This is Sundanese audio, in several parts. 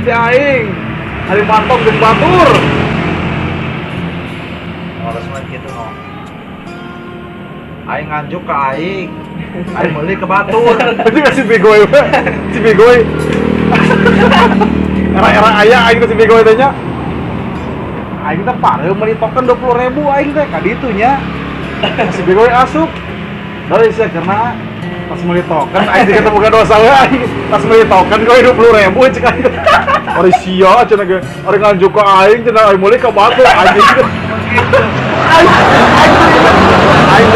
ti aing. Ari mantong jeung batur. Harus mah gitu no. Aing nganjuk ke aing. Aing meuli ke batur. Itu nggak si Bigoy we. Si Bigoy. Era-era aya aing teh si Bigoy teh nya. Aing teh pareuh meuli token 20.000 aing teh ka ditu nya. Si Bigoy asup. Dari sia karena pas meuli token aing teh boga dosa we aing. Pas meuli token goy 20.000 cek aing. Ari sia cenah ge. Ari nganjuk ka aing cenah aing meuli ka batur anjing. Aing aing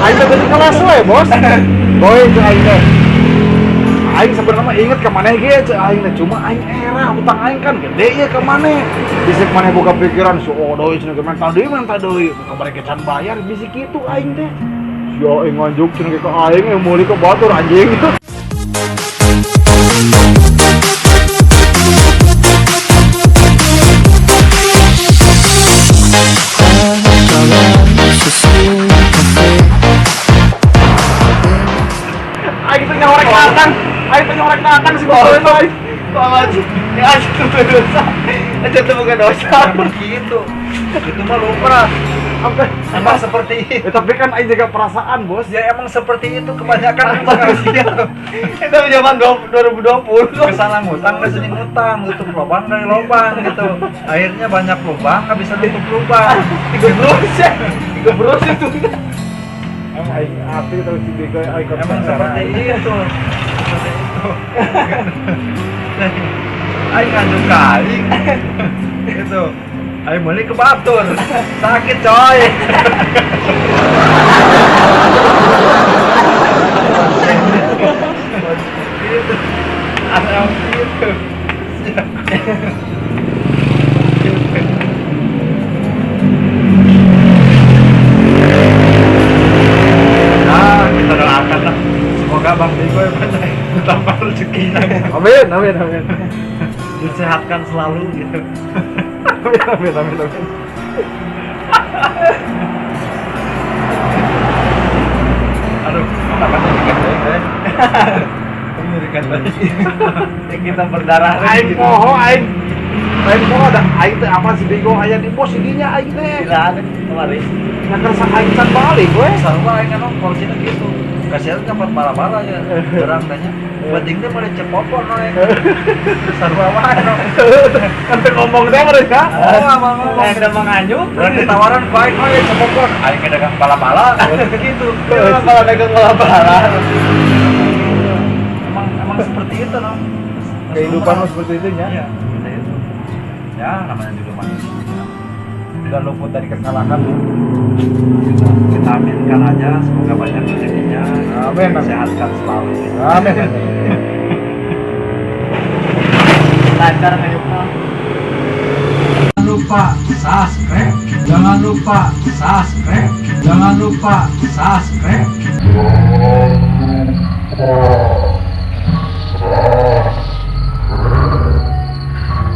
aing teh teu kelas we, Bos. Goy cek aing teh. Aing sebenarnya mah inget ke maneh ge cek aing teh, cuma aing era utang aing kan gede ya ke maneh. Bisi maneh boga pikiran si odoy cenah ge menta deui, muka mereka can bayar bisi kitu aing teh. Sia aing nganjuk cenah ge ka aing meuli ka batur anjing. Aing teh nyorek latang. Aing teh nyorek latang si batur aing. Ya aja dosa. Aja tuh bukan dosa. Gitu. Itu mah lumrah. Emang seperti itu. Ya, tapi kan aing jaga perasaan, Bos. Ya emang seperti itu kebanyakan manusia. Itu zaman 2020. Kesana ngutang, ke sini ngutang, nutup lubang dari lubang gitu. Akhirnya banyak lubang, nggak bisa nutup lubang. Tiga bros itu. Emang aing asli terus si Bigoy aing Emang seperti itu. Seperti itu. Aing nganjuk ke aing. Gitu. Aing beli ke batur. Sakit coy. Gitu. Asal gitu. Nah, kita doakan lah. Semoga Bang Bigoy banyak bertambah rezekinya. Amin, amin, amin. Disehatkan selalu gitu. Amin, amin, amin, amin. Aduh, tangannya nyerikan deh. Nyerikan deh. Kita berdarah. Aing poho aing. Aing poho ada aing teh apa si Bigo aya di pos dinya aing teh. Gila ada kemarin. Nah kersa aing can balik we. Sarua aing kan porsinya gitu. Kasihan dapat bala-bala ya. Berang tanya. Penting teh meuli cepopon we. Sarua wae no. Kan teu ngomong teh mereka. Oh, abang ngomong. Ada menganyuk. Berang ditawaran baik we cepopon. Aing dagang bala-bala gitu. Kalau dagang bala-bala. Emang seperti itu no. Kehidupan mah seperti itu nya. Iya, seperti itu. Ya, namanya juga manusia. Tidak luput dari kesalahan. Kita aminkan aja, semoga banyak rezekinya. Amin. Sehatkan selalu. Amin. Lancar ngayukna. Jangan lupa subscribe. Jangan lupa subscribe. Jangan lupa subscribe. Jangan lupa subscribe.